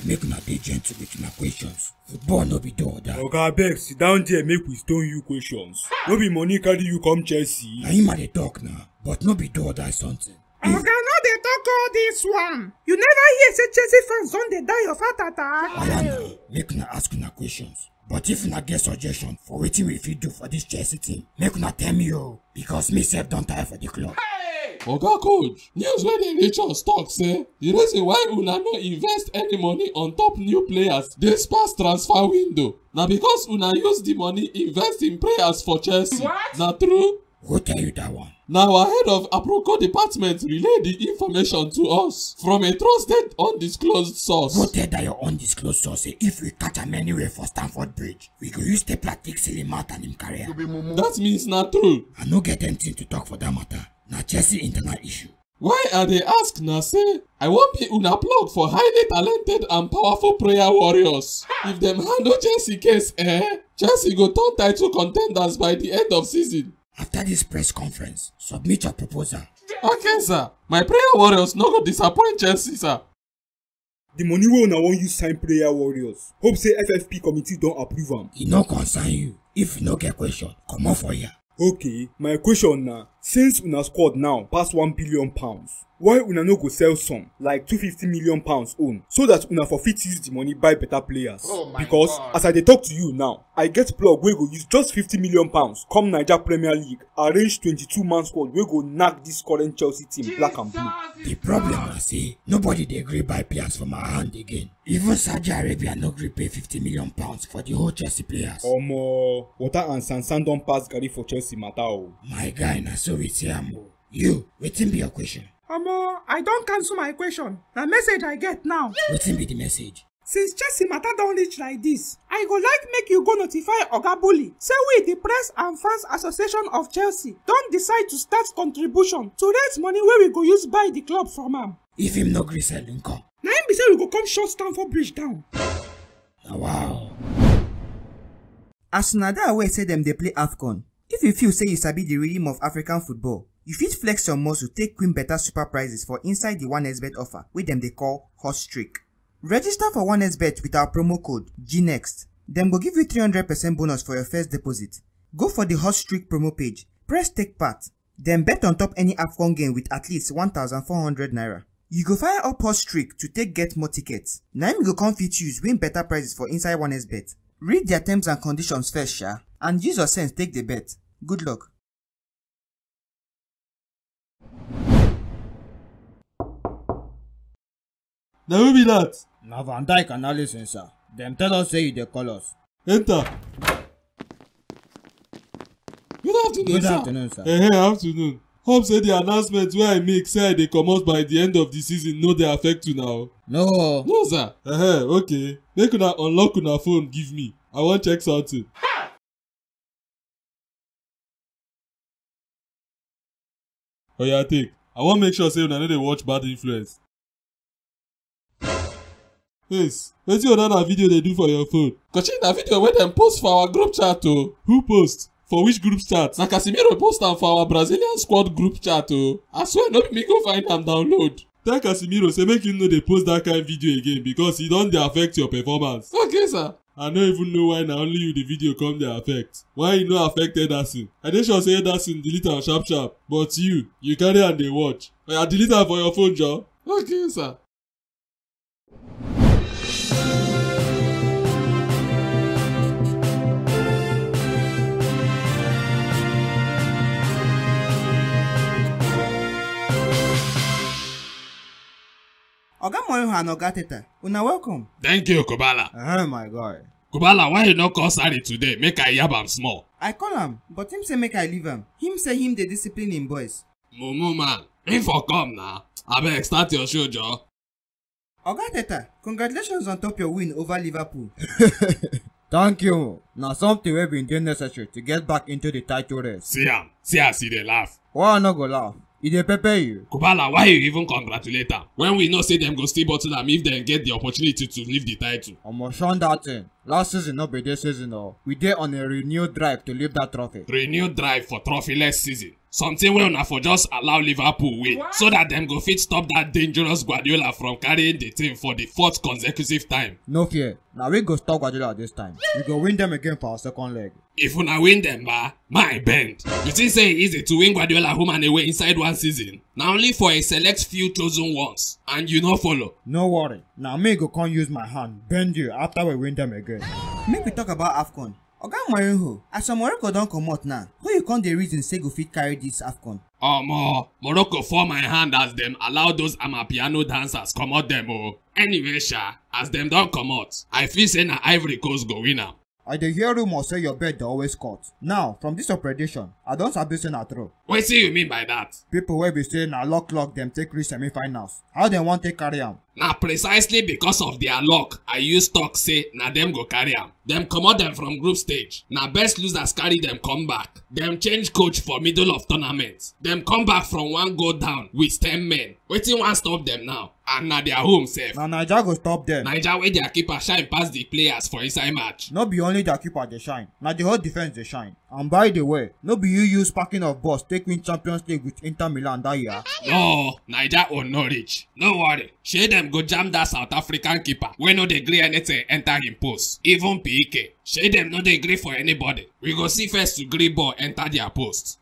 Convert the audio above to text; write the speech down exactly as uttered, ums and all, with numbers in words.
Make una dey gentle with una questions. Football no be do or die. Oga, abeg, sit down there, make we stone you questions. No be money carry you come Chelsea? Na him I dey talk now, but no be do or die something. Oga, no dey talk all this one. You never hear say Chelsea fans don dey die of heart attack? Oya now, make una ask una questions. But if una get suggestion for wetin we fit do for this Chelsea team, make una tell me o, because me sef don tire for the club. Oga coach, news wey dey reach us talk say the reason why una no invest any money on top new players this past transfer window na because una use the money invest in players for Chelsea. What? Na true? Who tell you that one? Na our head of Aproko department relay the information to us from a trusted undisclosed source. Who tell that your undisclosed source say if we catch am anywhere for Stamford Bridge, we go use stapler take seal him mouth and him career? That means na true. I no get anything to talk for that matter. Na Chelsea internal issue. Why I dey ask na say I wan be una plug for highly talented and powerful prayer warriors. If dem handle Chelsea case, eh, Chelsea go turn title contenders by the end of season. After this press conference, submit your proposal. Okay, sir. My prayer warriors no go disappoint Chelsea, sir. The money wey una wan use sign prayer warriors, hope say F F P committee don approve am. E no concern you if you no get question. Comot for here. Okay, my question na, since una squad now pass one billion pounds, why una no go sell some, like two fifty million pounds own, so that una for fit use the money buy better players? Oh my God. Because as I dey talk to you now, I get plug wey go use just fifty million pounds come Naija Premier League, arrange twenty-two man squad wey go knack this current Chelsea team black and blue. The problem na say nobody dey gree buy players from our hand again. Even Saudi Arabia no gree pay fifty million pounds for the whole Chelsea players. Omo, water and sand sand don pass garri for Chelsea matter o. My guy, na so we see am o. You, wetin be your question? Omo, I don cancel my question. Na message I get now. Wetin be the message? Since Chelsea matter don reach like this, I go like make you go notify Oga Bully say we, the Press and Fans Association of Chelsea, don decide to start contribution to raise money wey we go use buy the club from am. If him no gree sell, nko? Na him be say we go come shut Stamford Bridge down. Na wow. As una dey aware say dem dey play AFCON, if you feel say you sabi the rhythm of African football, you fit flex your muscle take win better super prizes for inside the one X bet offer wey dem dey call Hot Streak. Register for one X bet with our promo code G next. Dem go give you three hundred percent bonus for your first deposit. Go for the Hot Streak promo page, press take part, then bet on top any AFCON game with at least one thousand four hundred naira. You go fire up Hot Streak to take get more tickets. Na im you go come fit use win better prizes for inside one X bet. Read their terms and conditions first, sha, and use your sense take the bet. Good luck. Na who be that? Na Van Dijk and Alisson, sir. Dem tell us say you dey call us. Enter. Good afternoon, sir. Good afternoon, sir. Eh, eh, afternoon. Hope say the announcement wey I make say I dey comot by the end of the season no dey affect una o. No. No, sir. Eh, eh, okay. Make una unlock una phone give me. I wan check something. Oya take. I wan make sure say una no dey watch Bad Influence. Yes, wetin Onana video dey do for your phone? Kochi, na video wey dem post for our group chat o. Who post? For which group chat? Na Casemiro post am for our Brazilian squad group chat o. I swear no be me go find am download. Tell Casemiro say make him no dey post that kind video again because e don dey affect your performance. Okay, sir. I no even know why na only you the video come dey affect. Why e no affect Ederson? I dey sure say Ederson delete am sharp sharp, but you, you carry am dey watch. Oya delete am for your phone, joor. Okay, sir. Oga Moinho and Oga Teta, una welcome. Thank you, Kubala. Eh, my guy. Kubala, why you no call Sarri today? Make I yab am small. I call am, but him say make I leave am. Him say him dey discipline him boys. Mumu man, him for come na. Abeg, start your show, joor. Oga Teta, congratulations on top your win over Liverpool. Thank you. Na something wey been dey necessary to get back into the title race. See am. See as e dey laugh. Why I no go laugh? E dey pepper you. Kubala, why you even congratulate am? When we know say dem go still bottle am if dem get the opportunity to lift the title. Omo, shun that thing. Last season no be this season o. We dey on a renewed drive to lift that trophy. Renewed drive for trophyless season. Something wey una for just allow Liverpool win so that dem go fit stop that dangerous Guardiola from carrying the team for the fourth consecutive time. No fear, na we go stop Guardiola this time. We go win them again for our second leg. If una win dem, ba, my bend. You think say e easy to win Guardiola home and away inside one season? Na only for a select few chosen ones, and you no follow. No worry, na me go come use my hand bend you after we win them again. Make we talk about AFCON. Oga Mourinho, as some Morocco don comot now, who you come dey reason say go fit carry this AFCON? Omo, Morocco fall my hand as dem allow those Amapiano dancers comot dem o. Anyway sha, as dem don comot, I feel say na Ivory Coast go win am. I dey hear rumor say your bed dey always cut. Now, from this your prediction, I don sabi say na true. Wetin you mean by that? People wey be say na luck luck dem take reach semi-finals. How dem wan take carry am? Na precisely because of their luck I use talk say na dem go carry am. Dem comot dem from group stage. Na best losers carry dem come back. Dem change coach for middle of tournament. Dem come back from one goal down with ten men. Wetin wan stop dem now? And na their home sef. Na Naija go stop dem. Naija wey their keeper shine pass the players for inside match. No be only their keeper dey shine, na the whole defense dey shine. And by the way, no be you use parking of bus take win Champions League with Inter Milan that year? No, Naija own no reach. No worry. Shey dem go jam that South African keeper wey no dey gree anything enter him post. Even P K. Shey dem no dey gree for anybody. We go see first to gree ball enter their post.